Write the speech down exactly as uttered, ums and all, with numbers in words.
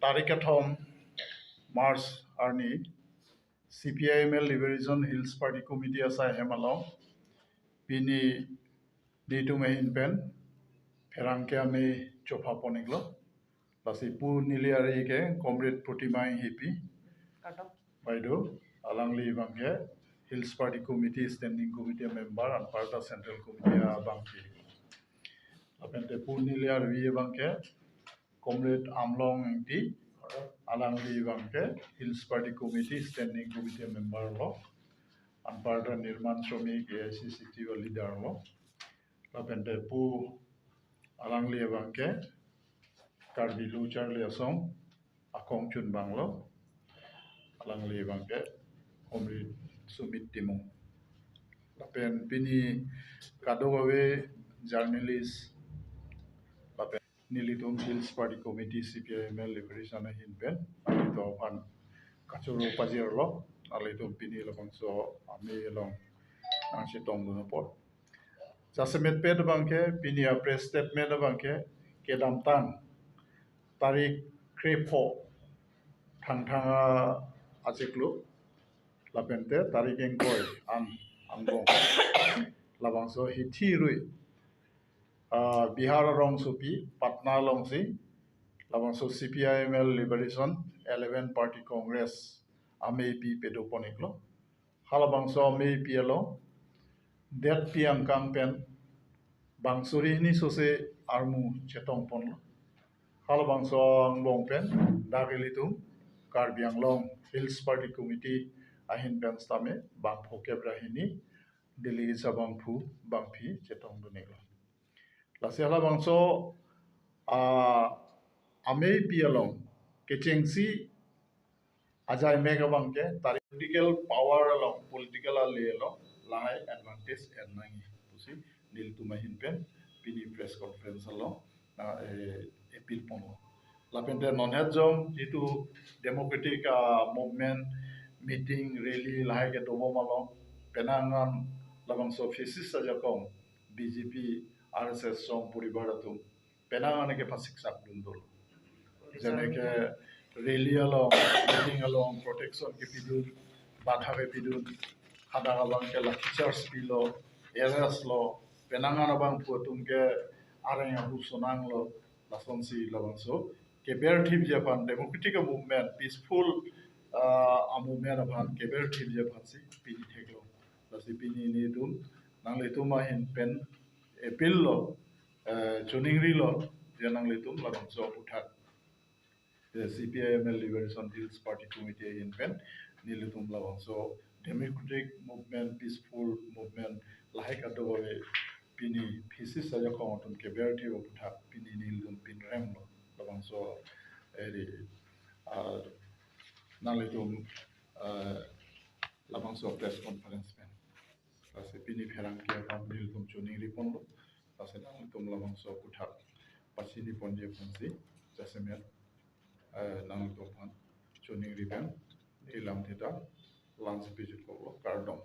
Tarik kethom March arni C P I M L Liberation Hills Party Committee asai hem along pini nelitum ahin pen pherangke amei chopha pon-iklo. Lasi pu neli ari ke Comrade Protima Enghipi. Kardom. Baideo, alangli abangke Hills Party Committee Standing Committee member, anparta Central Committee abangke. Lapen te pu neli arvi abangke Comrade Amlong Engti, alangli abangke Hills Party Committee Standing Committee member lo, anparta Nirman Shramik A I C C T U leader lo. Lapen te pu alangli abangke Karbi Lo Charli Asong akongchunbang lo, alangli abangke Comrade Sumit Timung. Lapen pini kadokave journalist lapen nelitum Hills Party Committee C P I M L Liberation ahin pen nanglitum aphan kachoro pajirlo, nanglitum pini labangso amei along nangchetongdun apot. Jasemet pet abangke pini a press statement abangke kedamtang tarik krepho Thangthang achiklo, lapen te tarik ingkoi an angbong labangso hithi rui, ah, Bihar arongsopi Patna alongsi labangso C P I M L Liberation Eleven Party Congress ameipi pado pon-iklo. Halabangso ameipi along detpi angkang pen bang suri hini sose armu chetong ponlo. Halabangso angbong pen dak ilitum Karbi Anglong Hills Party Committee ahin pen sitame bang phokep ra hini delegate abangphu bangphi chetongdun-iklo. Lasi halabangso, ah, ameipi along kechengsi ajai mek abangke tarik political power along, political ale along lahai advantage en nangji pusi nelitum ahin pen pini press conference along, ah, eh, appeal ponlo. Lapen te non het jong jitu democratic, ah, movement, meeting, rally lahai kedobom along penang an labangso physis ajakong B J P, R S S song poribar atum penang an ke phasiksakdun dolo. Jene ke rally along, meeting along protection kepidun, batha kepidun, hadak abangke lathi charge pilo, arrest lo, penang an abangphu atum ke areng ahu sonanglo, lasonsi labangso keber thipji aphan, democratic movement, peaceful, ah, movement aphan keber thipji aphansi pini theklo. Lasi pini nelitum nanglitum ahin pen appeal lo, eh, choningrilo, je nanglitum labangso aphuthak, eh, C P I M L Liberation Hills Party Committee ahin pen nelitum labangso democratic movement, peaceful movement lahai kadokave pini physis ajakong atum keber thip aphuthak pini nelitum pinremlo labangso, eh, ri, ah, nanglitum, ah, labangso press conference pen. Lasi pini pherangke aphan nelitum choningri ponlo. Lasi nanglitum labangso aphuthak pachini ponji aphansi jasemet, eh, nanglitum aphan choningri pen neli lam theta la-ansi pejut koklo, kardom.